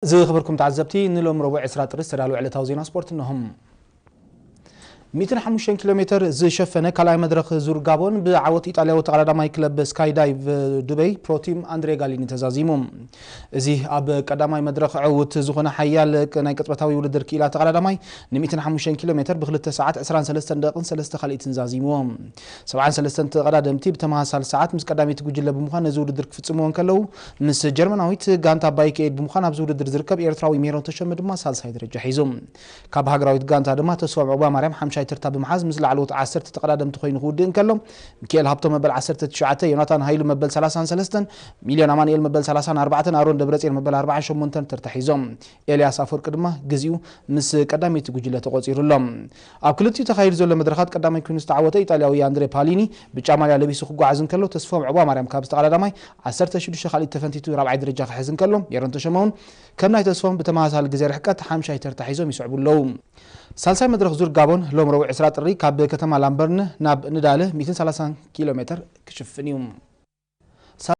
ዝኸበርኩም ተዓዘብቲ፣ ንሎም ረቡዕ ዕስራ ጥሪ ዝተዳለወ ዕለታዊ ዜና ስፖርት እነሆም። ሚእትን ሓሙሽተን ኪሎ ሜትር ዝሸፈነ ካልኣይ መድረኽ ዙር ጋቦን ብዓወት ኢጣልያዊ ተቐዳዳማይ ክለብ ስካይ ዳይቭ ዱበይ ፕሮቲም ኣንድሬ ጋሊኒ ተዛዚሙ። እዚ ኣብ ቀዳማይ መድረኽ ዕውት ዝኾነ ሓያል ናይ ቅጽበታዊ ውድድር ክኢላ ተቐዳዳማይ ን ሚእትን ሓሙሽተን ኪሎ ሜትር ብክልተ ሰዓት ዕስራን ሰለስተን ደቂቕን ሰለስተ ካልኢትን ዛዚምዎ። ሰብዓን ሰለስተን ተቐዳደምቲ ብተመሳሳሊ ሰዓት ምስ ቀዳመይቲ ጉጅለ ብምዃን ነዚ ውድድር ክፍጽምዎ እንከለዉ፣ ምስ ጀርመናዊት ጋንታ ባይክ ኤድ ብምዃን ኣብዚ ውድድር ዝርከብ ኤርትራዊ ሜሮን ተሾመ ድማ ሳልሳይ ደረጃ ሒዙ። ካብ ሃገራዊት ጋንታ ድማ ተስፎም ዑቕባማርያም ሓምሻይ ተርታ ብምሓዝ ምስ ላዕለዎት ዓሰርተ ተቐዳደምቲ ኮይኑ ክውድእ እንከሎ፣ ሚኪኤል ሃብቶም መበል ዓሰርተ ትሽዓተ፣ ዮናታን ሃይሉ መበል ሰላሳን ሰለስተን፣ ሚልዮን ኣማኑኤል መበል ሰላሳን ኣርባዕተን፣ ኣሮን ደብረጽዮን መበል ኣርባዓን ሸሞንተን ተርታ ሒዞም። ኤልያስ ኣፈወርቂ ድማ ግዚኡ ምስ ቀዳመይቲ ጉጅለ ተቖጺሩ ኣሎ። ኣብ ክልቲኡ ተኻይዱ ዘሎ መድረኻት ቀዳማይ ኮይኑ ዝተዓወተ ኢጣልያዊ ኣንድሬ ፓሊኒ ብጫ ማልያ ለቢሱ ክጓዓዝ እንከሎ፣ ተስፎም ዑቕባማርያም ካብ ዝተቐዳዳማይ ዓሰርተ ሽዱሽተ ካልኢት ተፈንቲቱ ራብዓይ ደረጃ ክሕዝ እንከሎ፣ ሜሮን ተሾመ እውን ከም ናይ ተስፎም ብተመሳሳሊ ግዜ ርሕቀት ሓምሻይ ተርታ ሒዞም ይስዕቡ ኣለዉ። ሳልሳይ መድረኽ ዙር ጋቦን ሎም ረቡዕ ዕስራ ጥሪ ካብ ከተማ ላምበርን ናብ ንዳለ ሚእትን ሰላሳን ኪሎ ሜትር ክሽፍን እዩ።